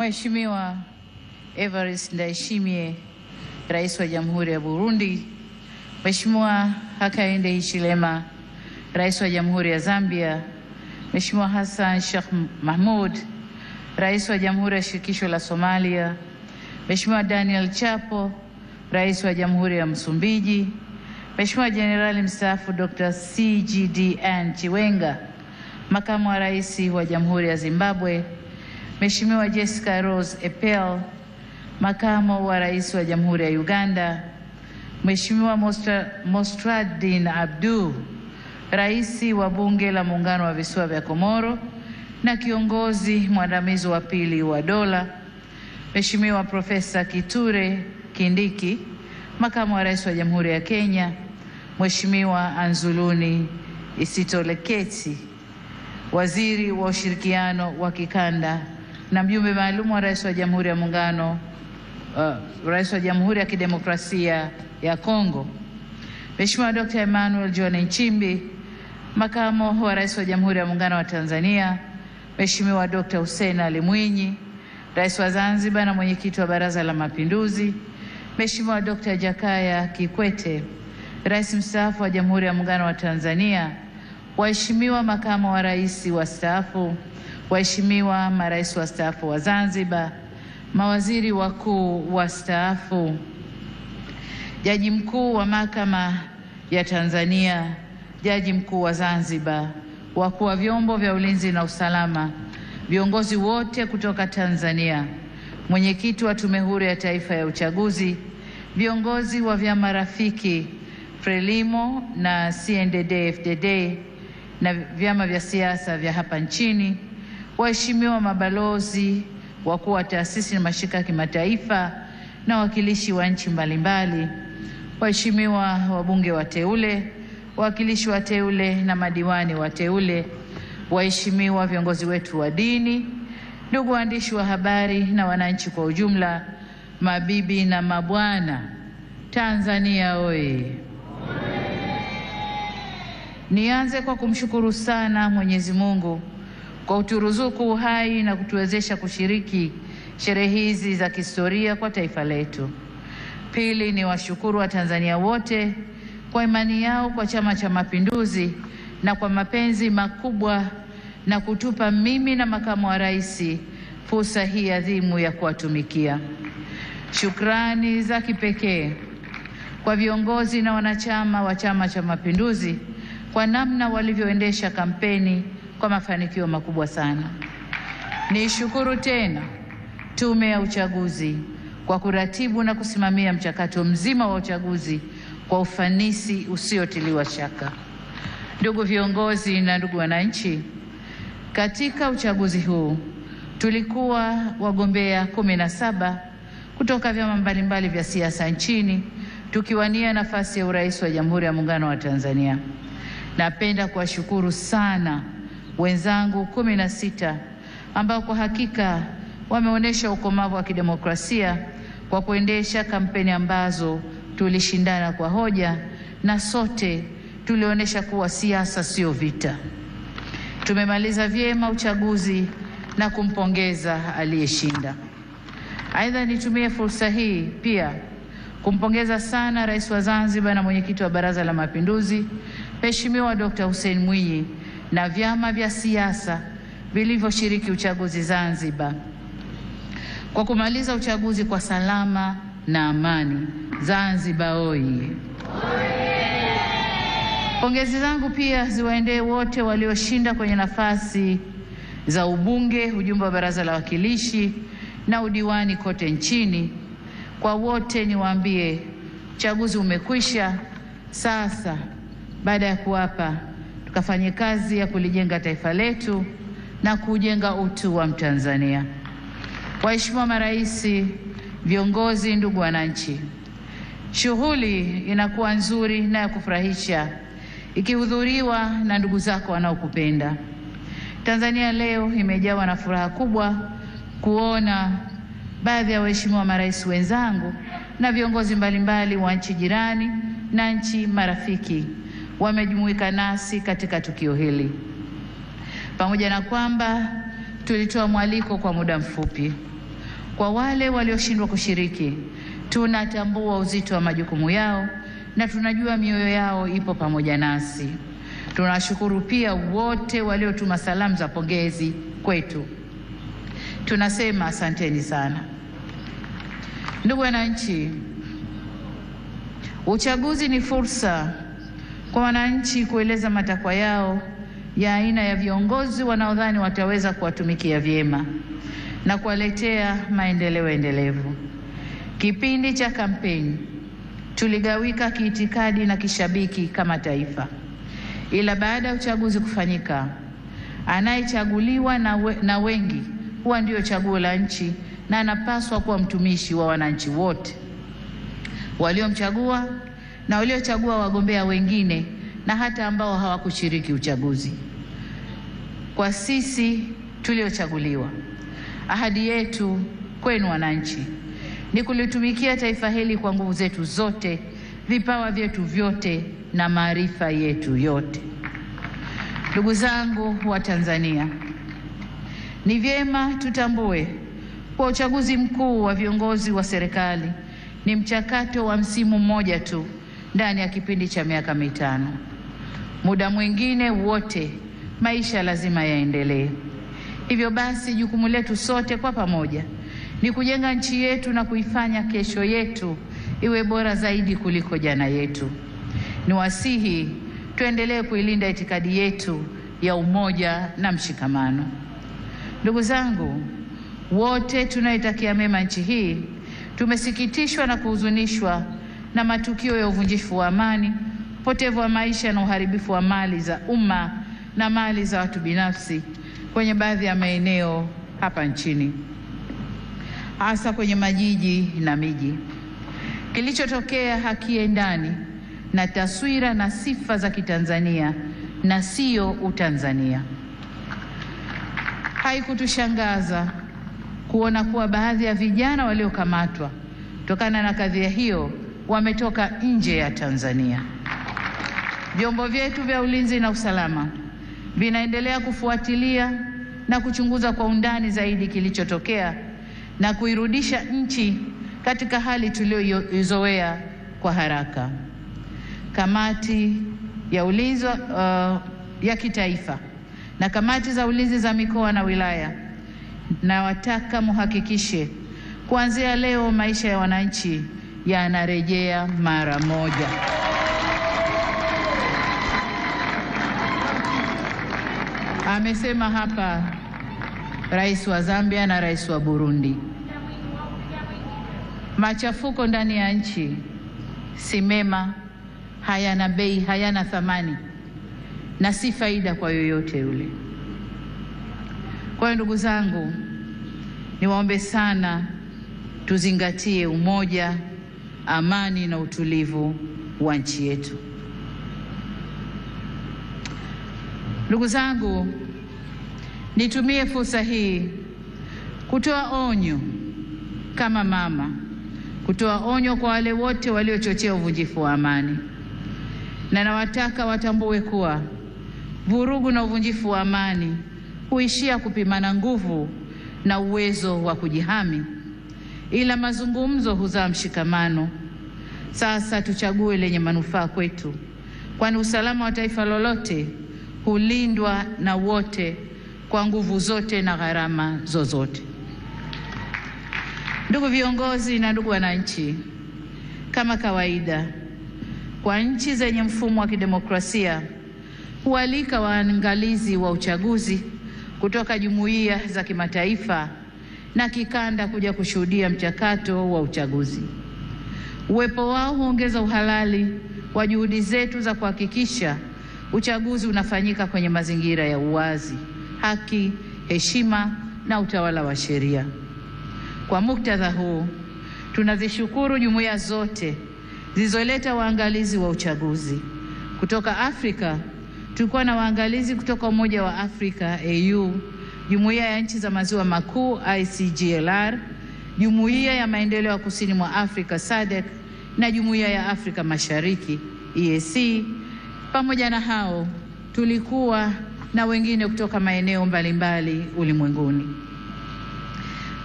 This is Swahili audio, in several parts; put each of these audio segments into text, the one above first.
Mheshimiwa Evariste Ndayishimiye, Rais wa Jamhuri ya Burundi, Mheshimiwa Hakainde Hichilema, Rais wa Jamhuri ya Zambia, Mheshimiwa Hassan Sheikh Mahmud, Rais wa Jamhuri ya Shirikisho la Somalia, Mheshimiwa Daniel Chapo, Rais wa Jamhuri ya Msumbiji, Mheshimiwa Jenerali Mstaafu Dr. CGDN Chiwenga, Makamu wa Rais wa Jamhuri ya Zimbabwe, Mheshimiwa Jessica Rose Epel, Makamu wa Rais wa Jamhuri ya Uganda, Mheshimiwa Mostradin Abdu, Rais wa Bunge la Muungano wa Visiwa vya Komoro na kiongozi mwandamizi wa pili wa dola, Mheshimiwa Profesa Kithure Kindiki, Makamu wa Rais wa Jamhuri ya Kenya, Mheshimiwa Anzuluni Isitoleketi, Waziri wa Ushirikiano wa Kikanda na mjumbe maalum wa Rais wa Jamhuri ya Muungano, Rais wa Jamhuri ya Kidemokrasia ya Kongo, Mheshimiwa Dr. Emmanuel John Nchimbi, Makamu wa Rais wa Jamhuri ya Muungano wa Tanzania, Mheshimiwa Dr. Hussein Ali Mwinyi, Rais wa Zanzibar na Mwenyekiti wa Baraza la Mapinduzi, Mheshimiwa Dr. Jakaya Kikwete, Rais mstaafu wa Jamhuri ya Muungano wa Tanzania, waheshimiwa makamu wa rais wastaafu, waheshimiwa marais wastaafu wa Zanzibar, mawaziri wakuu wastaafu, Jaji Mkuu wa Mahakama ya Tanzania, Jaji Mkuu wa Zanzibar, wakuu wa vyombo vya ulinzi na usalama, viongozi wote kutoka Tanzania, mwenyekiti wa Tume Huru ya Taifa ya Uchaguzi, viongozi wa vyama rafiki Frelimo na CNDD-FDD na vyama vya siasa vya hapa nchini, waheshimiwa mabalozi, wakuu wa taasisi na mashirika ya kimataifa na wawakilishi wa nchi mbalimbali, waheshimiwa wabunge wateule, wawakilishi wateule na madiwani wateule, waheshimiwa viongozi wetu wa dini, ndugu waandishi wa habari na wananchi kwa ujumla, mabibi na mabwana, Tanzania oye! Nianze kwa kumshukuru sana Mwenyezi Mungu kwa kuturuzuku uhai na kutuwezesha kushiriki sherehe hizi za kihistoria kwa taifa letu. Pili, ni washukuru wa Tanzania wote kwa imani yao kwa Chama cha Mapinduzi na kwa mapenzi makubwa na kutupa mimi na makamu wa rais fursa hii adhimu ya kuwatumikia. Shukrani za kipekee kwa viongozi na wanachama wa Chama cha Mapinduzi kwa namna walivyoendesha kampeni kwa mafanikio makubwa sana. Nishukuru tena Tume ya Uchaguzi kwa kuratibu na kusimamia mchakato mzima wa uchaguzi kwa ufanisi usiotiliwa shaka. Ndugu viongozi na ndugu wananchi, katika uchaguzi huu tulikuwa wagombea 17 kutoka vyama mbalimbali vya siasa nchini tukiwania nafasi ya urais wa Jamhuri ya Muungano wa Tanzania. Napenda kuwashukuru sana wenzangu 16 ambao kwa hakika wameonyesha ukomavu wa kidemokrasia kwa kuendesha kampeni ambazo tulishindana kwa hoja na sote tulionyesha kuwa siasa sio vita. Tumemaliza vyema uchaguzi na kumpongeza aliyeshinda. Aidha, nitumie fursa hii pia kumpongeza sana Rais wa Zanzibar na Mwenyekiti wa Baraza la Mapinduzi, Mheshimiwa Dr. Hussein Mwinyi na vyama vya siasa vilivyoshiriki uchaguzi Zanzibar kwa kumaliza uchaguzi kwa salama na amani. Zanzibar oye! Pongezi zangu pia ziwaendee wote walioshinda kwenye nafasi za ubunge, ujumbe wa Baraza la Wawakilishi na udiwani kote nchini. Kwa wote niwaambie, uchaguzi umekwisha. Sasa baada ya kuapa, tukafanye kazi ya kulijenga taifa letu na kujenga utu wa Mtanzania. Waheshimiwa marais, viongozi, ndugu wananchi, shughuli inakuwa nzuri na ya kufurahisha ikihudhuriwa na ndugu zako wanaokupenda. Tanzania leo imejawa na furaha kubwa kuona baadhi ya waheshimiwa marais wenzangu na viongozi mbalimbali wa nchi jirani na nchi marafiki wamejumuika nasi katika tukio hili. Pamoja na kwamba tulitoa mwaliko kwa muda mfupi, Kwa wale walioshindwa kushiriki, tunatambua uzito wa majukumu yao na tunajua mioyo yao ipo pamoja nasi. Tunashukuru pia wote waliotuma salamu za pongezi kwetu. Tunasema asanteni sana. Ndugu wananchi, uchaguzi ni fursa kwa wananchi kueleza matakwa yao ya aina ya viongozi wanaodhani wataweza kuwatumikia vyema na kuwaletea maendeleo endelevu. Kipindi cha kampeni tuligawika kiitikadi na kishabiki kama taifa, ila baada ya uchaguzi kufanyika, anayechaguliwa na wengi huwa ndio chaguo la nchi na anapaswa kuwa mtumishi wa wananchi wote waliomchagua na waliochagua wagombea wengine na hata ambao hawakushiriki uchaguzi. Kwa sisi tuliochaguliwa, ahadi yetu kwenu wananchi ni kulitumikia taifa hili kwa nguvu zetu zote, vipawa vyetu vyote na maarifa yetu yote. Ndugu zangu wa Tanzania, ni vyema tutambue kwa uchaguzi mkuu wa viongozi wa serikali ni mchakato wa msimu mmoja tu ndani ya kipindi cha miaka 5. Muda mwingine wote maisha lazima yaendelee. Hivyo basi, jukumu letu sote kwa pamoja ni kujenga nchi yetu na kuifanya kesho yetu iwe bora zaidi kuliko jana yetu. Niwasihi tuendelee kuilinda itikadi yetu ya umoja na mshikamano. Ndugu zangu, wote tunaitakia mema nchi hii, tumesikitishwa na kuhuzunishwa na matukio ya uvunjifu wa amani, upotevu wa maisha na uharibifu wa mali za umma na mali za watu binafsi kwenye baadhi ya maeneo hapa nchini, hasa kwenye majiji na miji. Kilichotokea hakiendani na taswira na sifa za Kitanzania na sio Utanzania. Haikutushangaza kuona kuwa baadhi ya vijana waliokamatwa kutokana na kadhia hiyo wametoka nje ya Tanzania. Vyombo vyetu vya ulinzi na usalama vinaendelea kufuatilia na kuchunguza kwa undani zaidi kilichotokea na kuirudisha nchi katika hali tuliyoizoea kwa haraka. Kamati ya ulinzi ya kitaifa na kamati za ulinzi za mikoa na wilaya, na wataka muhakikishe kuanzia leo maisha ya wananchi yanarejea mara moja. Amesema hapa Rais wa Zambia na Rais wa Burundi, machafuko ndani ya nchi si mema, hayana bei, hayana thamani na si faida kwa yoyote yule. Kwa hiyo ndugu zangu, niwaombe sana tuzingatie umoja, amani na utulivu wa nchi yetu. Ndugu zangu, nitumie fursa hii kutoa onyo kama mama, kutoa onyo kwa wale wote waliochochea uvunjifu wa amani. Na nawataka watambue kuwa vurugu na uvunjifu wa amani huishia kupimana nguvu na uwezo wa kujihami, ila mazungumzo huzaa mshikamano. Sasa tuchague lenye manufaa kwetu, kwani usalama wa taifa lolote hulindwa na wote kwa nguvu zote na gharama zozote. Ndugu viongozi na ndugu wananchi, kama kawaida kwa nchi zenye mfumo wa kidemokrasia hualika waangalizi wa uchaguzi kutoka jumuiya za kimataifa na kikanda kuja kushuhudia mchakato wa uchaguzi. Uwepo wao huongeza uhalali wa juhudi zetu za kuhakikisha uchaguzi unafanyika kwenye mazingira ya uwazi, haki, heshima na utawala wa sheria. Kwa muktadha huu, tunazishukuru jumuiya zote zilizoleta waangalizi wa uchaguzi. Kutoka Afrika tulikuwa na waangalizi kutoka Umoja wa Afrika AU, Jumuiya ya Nchi za Maziwa Makuu ICGLR, Jumuiya ya Maendeleo ya Kusini mwa Afrika SADC na Jumuiya ya Afrika Mashariki EAC. Pamoja na hao tulikuwa na wengine kutoka maeneo mbalimbali ulimwenguni.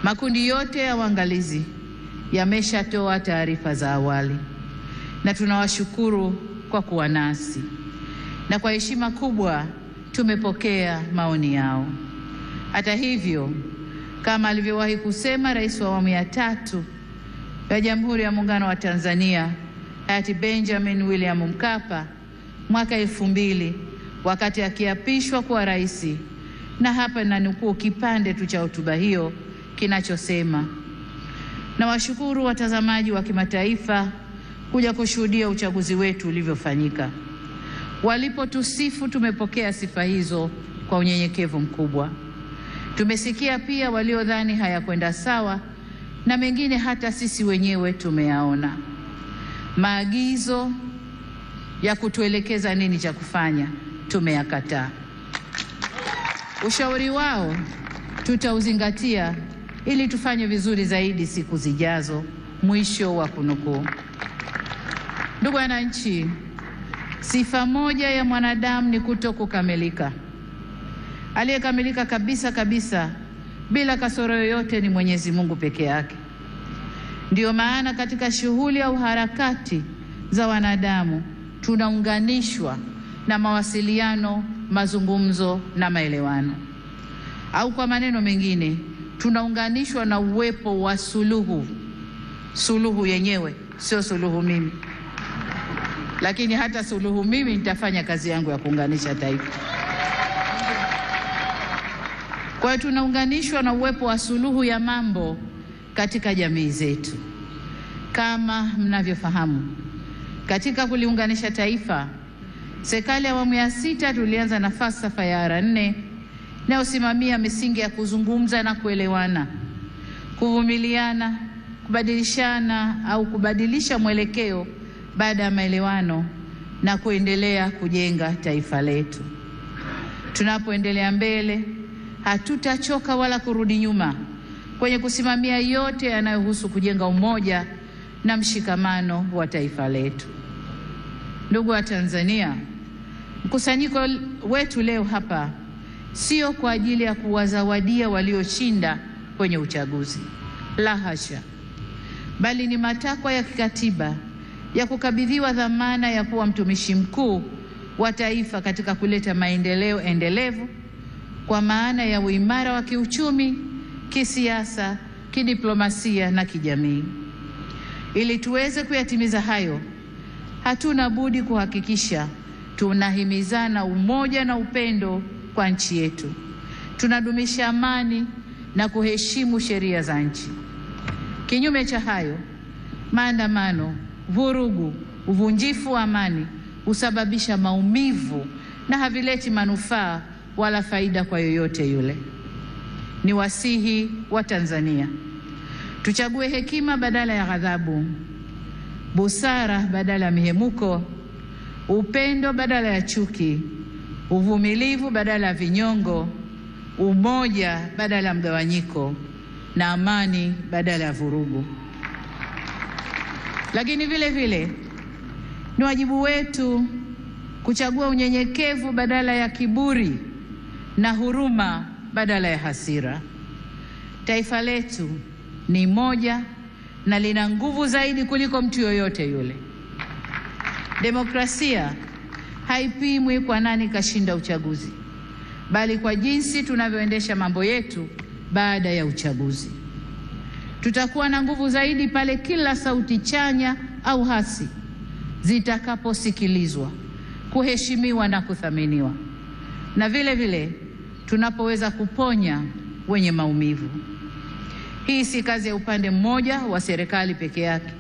Makundi yote ya waangalizi yameshatoa taarifa za awali na tunawashukuru kwa kuwa nasi, na kwa heshima kubwa tumepokea maoni yao. Hata hivyo, kama alivyowahi kusema Rais wa awamu ya 3 ya Jamhuri ya Muungano wa Tanzania hayati Benjamin William Mkapa mwaka 2000 wakati akiapishwa kuwa rais, na hapa nanukuu kipande tu cha hotuba hiyo kinachosema: "Nawashukuru watazamaji wa kimataifa kuja kushuhudia uchaguzi wetu ulivyofanyika. Walipotusifu tumepokea sifa hizo kwa unyenyekevu mkubwa. Tumesikia pia waliodhani hayakwenda sawa na mengine hata sisi wenyewe tumeyaona. Maagizo ya kutuelekeza nini cha kufanya tumeyakataa. Ushauri wao tutauzingatia ili tufanye vizuri zaidi siku zijazo." Mwisho wa kunukuu. Ndugu wananchi, sifa moja ya mwanadamu ni kutokukamilika. Aliyekamilika kabisa kabisa bila kasoro yoyote ni Mwenyezi Mungu peke yake. Ndiyo maana katika shughuli au harakati za wanadamu tunaunganishwa na mawasiliano, mazungumzo na maelewano. Au kwa maneno mengine, tunaunganishwa na uwepo wa suluhu. Suluhu yenyewe, sio suluhu mimi. Lakini hata suluhu mimi nitafanya kazi yangu ya kuunganisha taifa. Kwa hiyo tunaunganishwa na uwepo wa suluhu ya mambo katika jamii zetu. Kama mnavyofahamu, katika kuliunganisha taifa, serikali ya awamu ya 6 tulianza na falsafa ya R4 inayosimamia misingi ya kuzungumza na kuelewana, kuvumiliana, kubadilishana au kubadilisha mwelekeo baada ya maelewano na kuendelea kujenga taifa letu. Tunapoendelea mbele, hatutachoka wala kurudi nyuma kwenye kusimamia yote yanayohusu kujenga umoja na mshikamano wa taifa letu. Ndugu wa Tanzania, mkusanyiko wetu leo hapa sio kwa ajili ya kuwazawadia walioshinda kwenye uchaguzi, la hasha, bali ni matakwa ya kikatiba ya kukabidhiwa dhamana ya kuwa mtumishi mkuu wa taifa katika kuleta maendeleo endelevu kwa maana ya uimara wa kiuchumi, kisiasa, kidiplomasia na kijamii. Ili tuweze kuyatimiza hayo, hatuna budi kuhakikisha tunahimizana umoja na upendo kwa nchi yetu, tunadumisha amani na kuheshimu sheria za nchi. Kinyume cha hayo, maandamano, vurugu, uvunjifu wa amani husababisha maumivu na havileti manufaa wala faida kwa yoyote yule. Ni wasihi wa Tanzania, tuchague hekima badala ya ghadhabu, busara badala ya mihemuko, upendo badala ya chuki, uvumilivu badala ya vinyongo, umoja badala ya mgawanyiko na amani badala ya vurugu. Lakini vile vile ni wajibu wetu kuchagua unyenyekevu badala ya kiburi na huruma badala ya hasira. Taifa letu ni moja na lina nguvu zaidi kuliko mtu yoyote yule. Demokrasia haipimwi kwa nani kashinda uchaguzi, bali kwa jinsi tunavyoendesha mambo yetu baada ya uchaguzi. Tutakuwa na nguvu zaidi pale kila sauti chanya au hasi zitakaposikilizwa, kuheshimiwa na kuthaminiwa, na vile vile tunapoweza kuponya wenye maumivu. Hii si kazi ya upande mmoja wa serikali peke yake,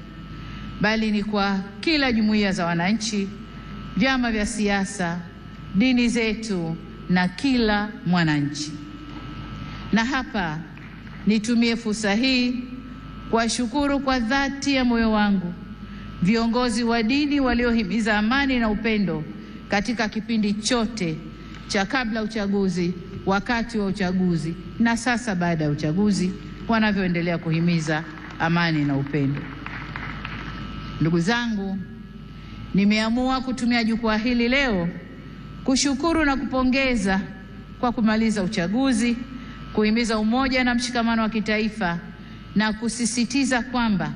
bali ni kwa kila jumuiya za wananchi, vyama vya siasa, dini zetu na kila mwananchi. Na hapa nitumie fursa hii kuwashukuru kwa dhati ya moyo wangu viongozi wa dini waliohimiza amani na upendo katika kipindi chote cha kabla uchaguzi, wakati wa uchaguzi na sasa baada ya uchaguzi, wanavyoendelea kuhimiza amani na upendo. Ndugu zangu, nimeamua kutumia jukwaa hili leo kushukuru na kupongeza kwa kumaliza uchaguzi kuhimiza umoja na mshikamano wa kitaifa na kusisitiza kwamba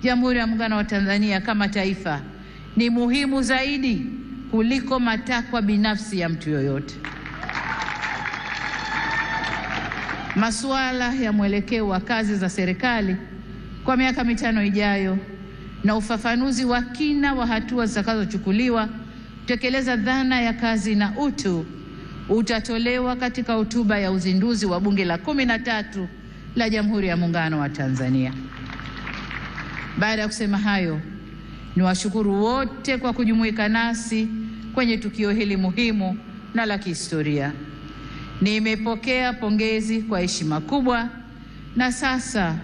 Jamhuri ya Muungano wa Tanzania kama taifa ni muhimu zaidi kuliko matakwa binafsi ya mtu yoyote. Masuala ya mwelekeo wa kazi za serikali kwa miaka 5 ijayo na ufafanuzi wa kina wa hatua zitakazochukuliwa kutekeleza dhana ya kazi na utu utatolewa katika hotuba ya uzinduzi wa Bunge la 13 la Jamhuri ya Muungano wa Tanzania. Baada ya kusema hayo, niwashukuru wote kwa kujumuika nasi kwenye tukio hili muhimu na la kihistoria. Nimepokea pongezi kwa heshima kubwa, na sasa